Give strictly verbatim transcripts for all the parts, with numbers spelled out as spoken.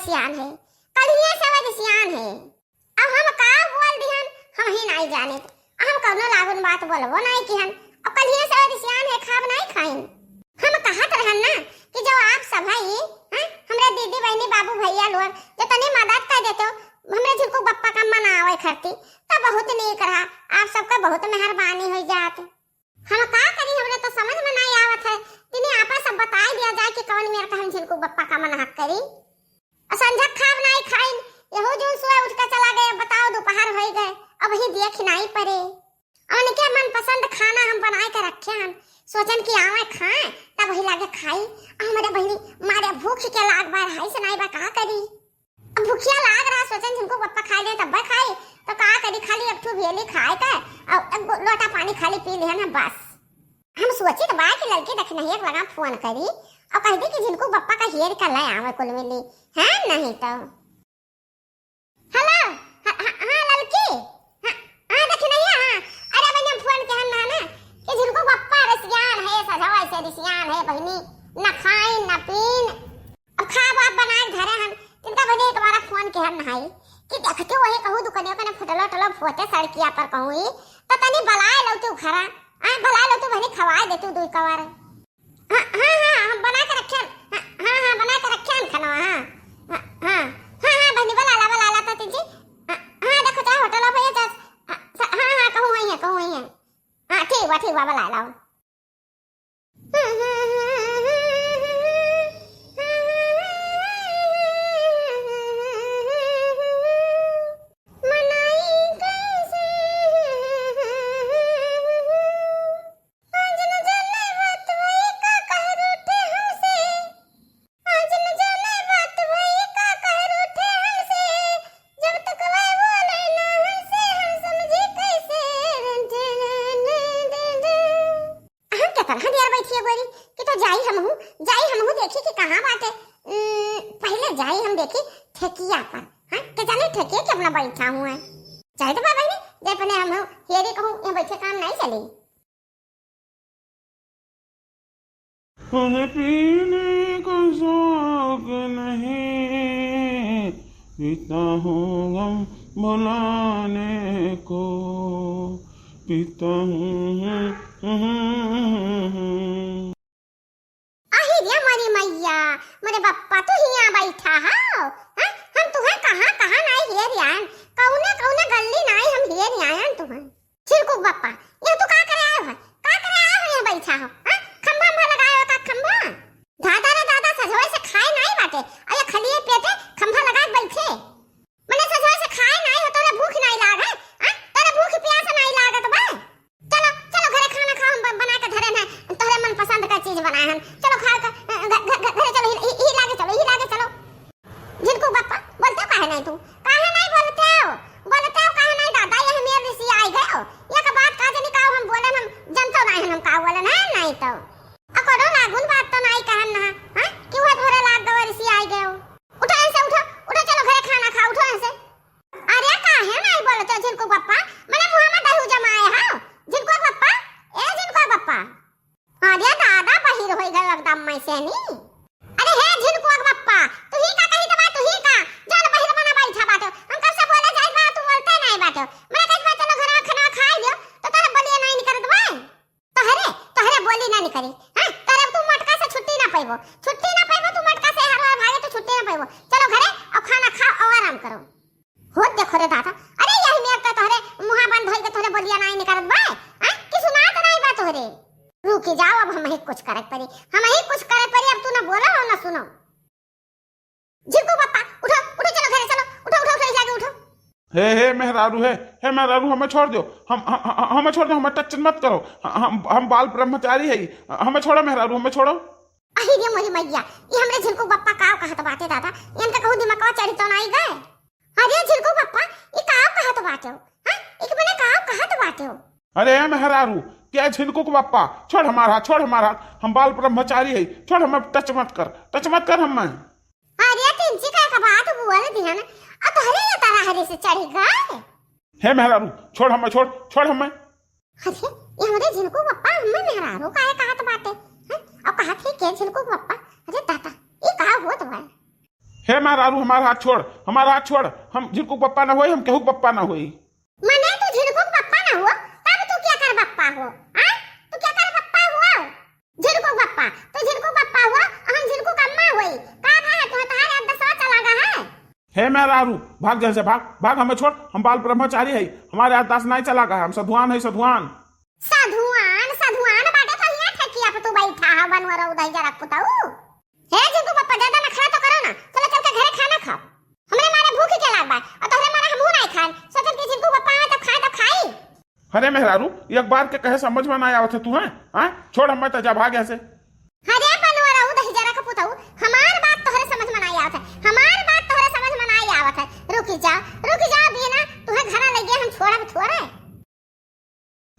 सियान है, कलिया से वह सियान है। अब हम का बोल दिहन, हम ही नाई जानित। हम कउनो लागुन बात बोलबो नाई किहन। अब कलिया से वह सियान है, खाब नाई खाइन। हम कहत रहन ना कि जो आप सभई, हैं, हमरे दीदी, बहिनी, बाबू, भइया लोग जो तनी मदद कर देतो, हमरे झिनकू बप्पा का मनावे खरती, त बहुत नीक रहा। आप सबका बहुत मेहरबानी होइ जात। हम का करी, हमरे तो समझ में नाई आवत है। तिनी आपा सब बताई दिया जाए कि कवन मेर का हम झिनकू बप्पा का मना करी। अउर संझक खाब नाई खाइन, यहू जून सुबह उठ के चला गए। बताओ, दोपहर होइ गए, अबहीं देख नाई परे। अउर उनके मनपसंद खाना हम बनाए के रखे हन, सोचन कि आवे खाए, तब वही लागे खाई। अउर हमरे बहिनी मारे भूख के लाग बा, रहाई से नाई बा, का करी? अब भूखिया लाग रहा, सोचन झिनकू बप्पा खाए दे तब्बे खाई, तो का करी, खाली एक ठू भेली खाए के, अउर एक गो-, लोटा पानी खाली पी लिहन हम बस। हम सोचित बा कि ललकी दखिनहिया के लगा फोन करी अउर कह दी कि झिनकू बप्पा का हेर का ले आवे कुल मिली, हैं? नहीं तो। हेलो, ह-, ह-, हाँ ललकी, हाँ, हाँ दखिनहिया, हाँ। अरे बहिनी, हम फोन केहन ना ना कि झिनकू बप्पा रसियान है, सजवा से रसियान है बहिनी, न खाइन न पीन। अब खाब वाब बनाए के धरे हन, तिनका बहिनी एक बार फोन केहन नहाई कि देखते वही कहूँ दुकनियों के ने फुटलो टलो फोते सड़किया पर कहूँ ही, तो तनी बलाए लौतू घरा, आ, बलाए लौतू बहिनी, खवाए देतू दुई कवर। हाँ, हाँ, हाँ, हम बना के रखे हन, हाँ, हाँ, हाँ, बना के रखे हन खाना, हाँ, हाँ, हाँ, हाँ, हाँ, बहिनी, बला ला, बला ला, तो तीन जी, हाँ, हाँ, देखो, चाहे होटल हो भैया, चाहे, हाँ, स-, हाँ, हाँ, कहूँ वही है, कहूँ वही है, हाँ, ठीक बा, ठीक बा, बला लाओ। हम केतना देर बैठी है गोरी कि तो जाई हमहू, जाई हमहू देखी कि कहाँ बाटे। उम, पहिले जाई हम देखी ठेकिया पर, हाँ, के जाने ठेकिया के अपना बैठा हुआ है। जाए तो बाबा ने, जे अपने हमहू हेरी कहूँ, यहाँ बैठे काम नहीं चली। उन्हें पीने का शौक नहीं, पीता हूँ गम भुलाने को, पीता हूँ। आही रे मोरी मैया, मोरे बप्पा तू हियाँ बैठा हो, हैं? हम तुहें कहाँ कहाँ नाई हेर आयन, कौने कौने गल्ली नाई हम हेर आयन तुहें। झिनकुक बप्पा, यह तू का करे आयो है? का करे आयो है, यहाँ बैठा हो? हाँ? खंभा में लगायो का खंभा? दादा रे दादा, सजवई से खाए नाई बाटे। अरे खलिए पेटे खंभा लगा के बैठे। मने सजवई से खाए नाई हो, तोरे भूख नाई लाग है? हाँ? तोरे भूख प्यास नाई लागत बा? चलो, चलो घरे खाना खाओ, हम ब-, बना के धरे हैं। तोहरे मनपसंद का चीज बनाए हैं। चलो खाओ का, घ-, घ-, घ-, घरे चलो, ही, ही, ही लागे चलो, ही लागे चलो। झिनकू बप्पा, बोलते हो काहे नहीं तू? काहे नहीं बोलते हो? बोलते हो काहे नहीं दादा? यह मेर रिसी आई गयो। यह का बात का जनी का हम बोलन, हम जनतो नहीं हम का बोलन है नहीं तो। अकोड़ो लागुन बात तो नहीं कहन ना, हाँ? क्यों है थोड़े लाग गवा रिसी आई गयो? उठो ऐसे, उठो, उठो, चलो घरे खाना खाओ, उठो ऐसे। अरे काहे नहीं बोलते हो झिनकू बप्पा? मने मुँह में दही जमाए हो। झिनकू बप्पा, ए झिनकू बप्पा। अरे दादा, बहिर होई गयो एकदम मैं से नी। अरे हे झिनकुआ के बप्पा, तू ही का कही तो बा, तू ही का? जा ना बहिर बना बैठा बाटो। हम कब से बोले जाइत बा, तू बोलते नहीं बाटो। मैं कहत बा चलो घरे खाना खाई लियो, तो तोरे बोलिए नहीं निकलत बा। तोहरे, तोहरे बोली ना निकली। हाँ, तोरे तू मटका से छुट्टी ना पाइबो। छुट्टी ना पाइबो तू मटका से, हर हर भागे तू छुट्टी ना पाइबो। चलो घरे और खाना खाओ और आराम करो। होत देखो रे दादा, अरे यही मेर तो तोहरे मुहा बंद होई के तोहरे बोलिया नाई निकलत बा, हैं? कि सुनात नाई बा तोहरे? रुकी जाओ, अब हम ही कुछ करे पड़ी, हम ही कुछ करे पड़ी, अब तू ना बोलो और ना सुनो। झिनकू बप्पा, उठो, उठो, चलो घरे चलो, उठो, उठो, उठो, जाके उठो। हे, हे मेहरारू, हे, हे मेहरारू, हमें छोड़ दो, हम, हम, हम, हमें छोड़ दो, हमें touch मत करो, हम, हम बाल ब्रह्मचारी है, हमें छोड़ो मेहरारू, हमें छोड़ो। अही रे मोरी मैया, ये हमरे झिनकू बप्पा काव कहत बाटे दादा, इनका कहूँ दिमागवा चढ़ी तो नाई गए। अरे झिनकू बप्पा, ई काव कहत बाटे हो? हाँ, एक मने काव कहत बाटे हो? अरे ए मेहरारू, क्या झिनकुक बप्पा, छोड़ हमार हाथ, छोड़ हमार हाथ, हम बाल ब्रह्मचारी है, छोड़ हमें, touch मत कर, touch मत कर हमें। अरे तिनची का का बात बोल दिहन, आ तोहरे ये तरह हरे से चढ़ी गए। हे मेहरारू, छोड़ हमें, छोड़, छोड़ हमें। अरे, ये हमरे झिनकू बप्पा हमें मेहरारू काहे कहत बाटे? हैं? अब कहत है के झिनकू बप्पा? अरे दादा, ई का होत बा? हे मेहरारू, हमार हाथ छोड़, हमार हाथ छोड़। हम झिनकू क बप्पा ना होई, हम केहू क बप्पा ना होई। मने तू झिनकू क बप्पा ना हुआ, तब तू केकर बप्पा हो? आ? तू केकर बप्पा हुआ? झिनकू क बप्पा, तू झिनकू क बप्पा हुआ, हम झिनकू क अम्मा होई। का भा है, तोहरे आठ दस साल चला गा है? हे मेहरारू, भाग जहाँ से, भाग, भाग, हमें छोड़, हम बाल ब्रह्मचारी है, हमारे आठ दस नाई चला गा है, हम सधुआन है, सधुआन। सधुआन, सधुआन बाटे तो हियाँ ठेकिया पे तू बैठा है, बनवरऊ दहिजरा क पुतऊ। हे झिनकू बप्पा, ज्यादा नखरा तो करो ना, चलो चल के घरे खाना खाओ। हमरे मारे भूख के लाग बा, और तोहरे मारे हमहू नाई खान। सोचन कि झिनकू बप्पा आवे तब खाए, तब खाई। अरे मेहरारू, एक बार के कहे समझ में नाई आवत है तू, हैं? हाँ? छोड़, हमें तो जा, भाग यहाँ से। अरे बनवरऊ दहिजरा क पुतऊ, हमार बात तोहरे समझ में नाई आवत है, हमार बात तोहरे समझ में नाई आवत है। रुकी जा, रुकी जा, बिना तुहे घरा लगे हम छोड़ब थोड़े।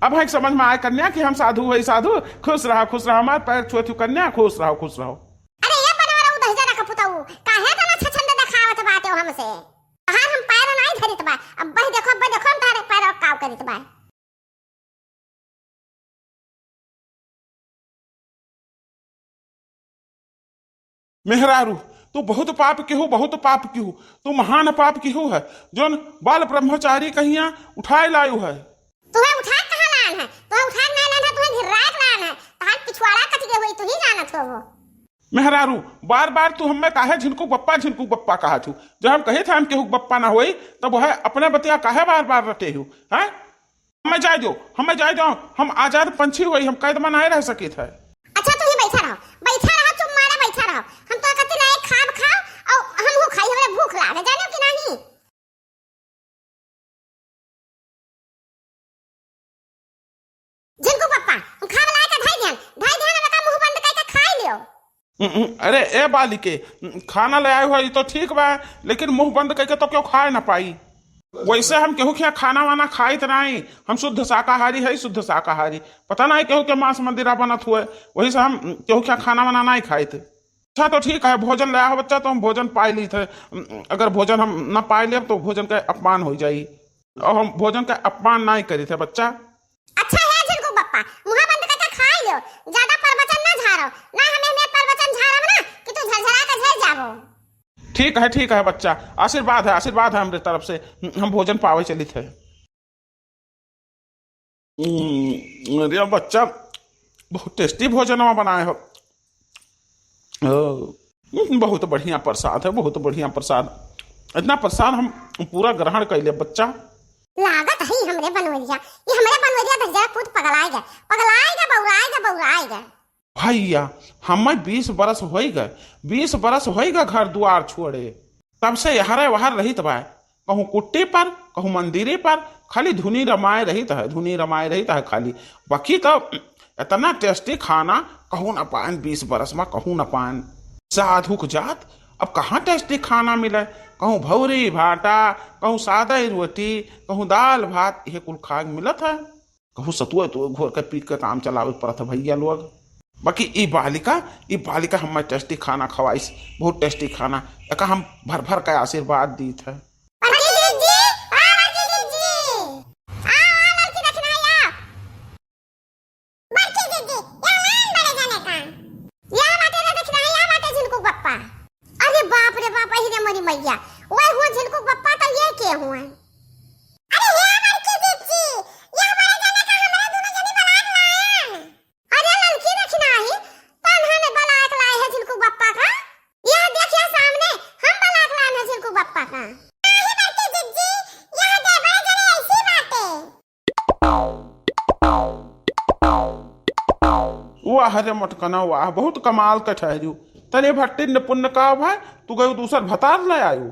अब है समझ में आए कन्या कि हम साधु है, साधु। खुश रहो, खुश रहो, हमार पैर छुअत हूँ कन्या, खुश रहो, खुश रहो। अरे ये बनवरऊ दहिजरा क पुतऊ, काहे तना छछंद देखावत बाटे हो हमसे? तहार हम पैर नाई धरित बा। अब बही देखो, अब बही देखो, हम तहारे पैर काव करित बा। मेहरारू, तू बहुत पाप किहू, बहुत पाप किहू। तू महान पाप किहू है, जौन बाल ब्रह्मचारी कहिया उठाए लायू है। तुहे उठाए कहाँ लान है? तुहे उठाए ना लान है, तुहे घिर्राए लान है। तहार पिछवाड़ा कट गए हुई, तू ही जानत हो वो। मेहरारू, बार बार तू हमें काहे झिनकू बप्पा, झिनकू बप्पा कहा छू? जब हम कहे थे हम केहू बप्पा ना होई, तब वह अपने बतिया काहे बार बार रटे हूँ, हैं? हमें जाए दो, हमें जाए दो, हम आजाद पंछी होई, हम कैद में नाहीं रह सकित है। अच्छा, तू ही बैठा रहो, बैठा रहो, चुप मारे बैठा रहो। हम तो कहते ना एक खाब खाओ और हम वो खाई, हमें भूख लागे, जानो कि नहीं? झिनकू पप्पा, हम खाब लाए के धई दिहन, धई दिहन, अब एका मुंह बंद करके खाई लियो। उम, उम, अरे ए बालिके, उम, खाना ले आए हो, ये तो ठीक बा, लेकिन मुंह बंद करके तो क्यों खाए ना पाई। वैसे हम केहू के यहाँ खाना वाना खाइत नाई, हम शुद्ध शाकाहारी है, शुद्ध शाकाहारी। पता नाई केहू के मांस मंदिरा बनत हुए, वही से हम, उम, केहू के यहाँ खाना वाना नाई खाइत। अच्छा तो ठीक है, भोजन ले आहो बच्चा, तो हम भोजन पाए लीत है। उम, अगर भोजन हम ना पाए लेब तो भोजन का अपमान हो जाई, और हम भोजन का अपमान नाई करीत है बच्चा। अच्छा है झिनकू बप्पा, मुंह बंद करके खाई लो, ज्यादा प्रवचन ना झारो, ना हमें, हमें प्रवचन झारब ना कि तू झरझरा के झर जाबो। ठीक है, ठीक है बच्चा, आशीर्वाद है, आशीर्वाद है हमरे तरफ से, हम भोजन पावे चलित है। हम्म, अरे बच्चा, बहुत tasty भोजन बनाए हो। ओ, हम्म, बहुत बढ़िया प्रसाद है, बहुत बढ़िया प्रसाद। इतना प्रसाद हम पूरा ग्रहण कर ले बच्चा। लागत है हमरे बनवरिया, ये हमरे बनवरिया दहिजरा पूत पगलाए गए, पगलाए गए, बौराए गए, बौराए गए। भैया, हमें बीस बरस होई गए, बीस बरस होई गए घर दुआर छोड़े, तब से यहरे वहर रहित बा। कहूँ कुट्टी पर, कहूँ मंदिरी पर, खाली धुनी रमाए रहित है, धुनी रमाए रहित है खाली। बाकी तो इतना tasty खाना कहूँ ना पाएन, बीस बरस में कहूँ ना पाएन। साधु क जात, अब कहाँ tasty खाना मिले? कहूँ भौरी भाटा, कहूँ सादा रोटी, कहूँ दाल भात, ये कुल खाए मिलत है। कहूँ सतुआ तो घोर के पी के काम चलावे पड़त है भैया लोग। बाकी ई बालिका, ई बालिका हमें tasty खाना खवाइस, बहुत tasty खाना। एका हम भर भर के आशीर्वाद दीत है। बड़की दीदी, आ बड़की दीदी, आ, आ लड़की दक्षिणाई आ। बड़की दीदी, या लाइन बड़े जाने का। या बाटे रे दक्षिणाई, या बाटे झिनकू बप्पा। अरे बाप रे बाप, अहि रे मोरी मैया, वह हुआ झिनकू बप्पा तो ये के हुआ? अरे हे बड़की दीदी, या बड़े जाने का हमरा दोनों जनी बलाक लायन। अरे ललकी दक्षिणाई, तन्हा ने बलाक लाए है झिनकू बप्पा का? यह देखिए सामने, हम बलाक लाए हैं झिनकू बप्पा का। अरे बड़की दीदी, यह दे बड़े जने ऐसी बातें। वाह रे मोटकना वाह, बहुत कमाल के ठहरियो। तने भट्टी न पुण्य का भाई, तू गयो दूसर भतार ले आयो।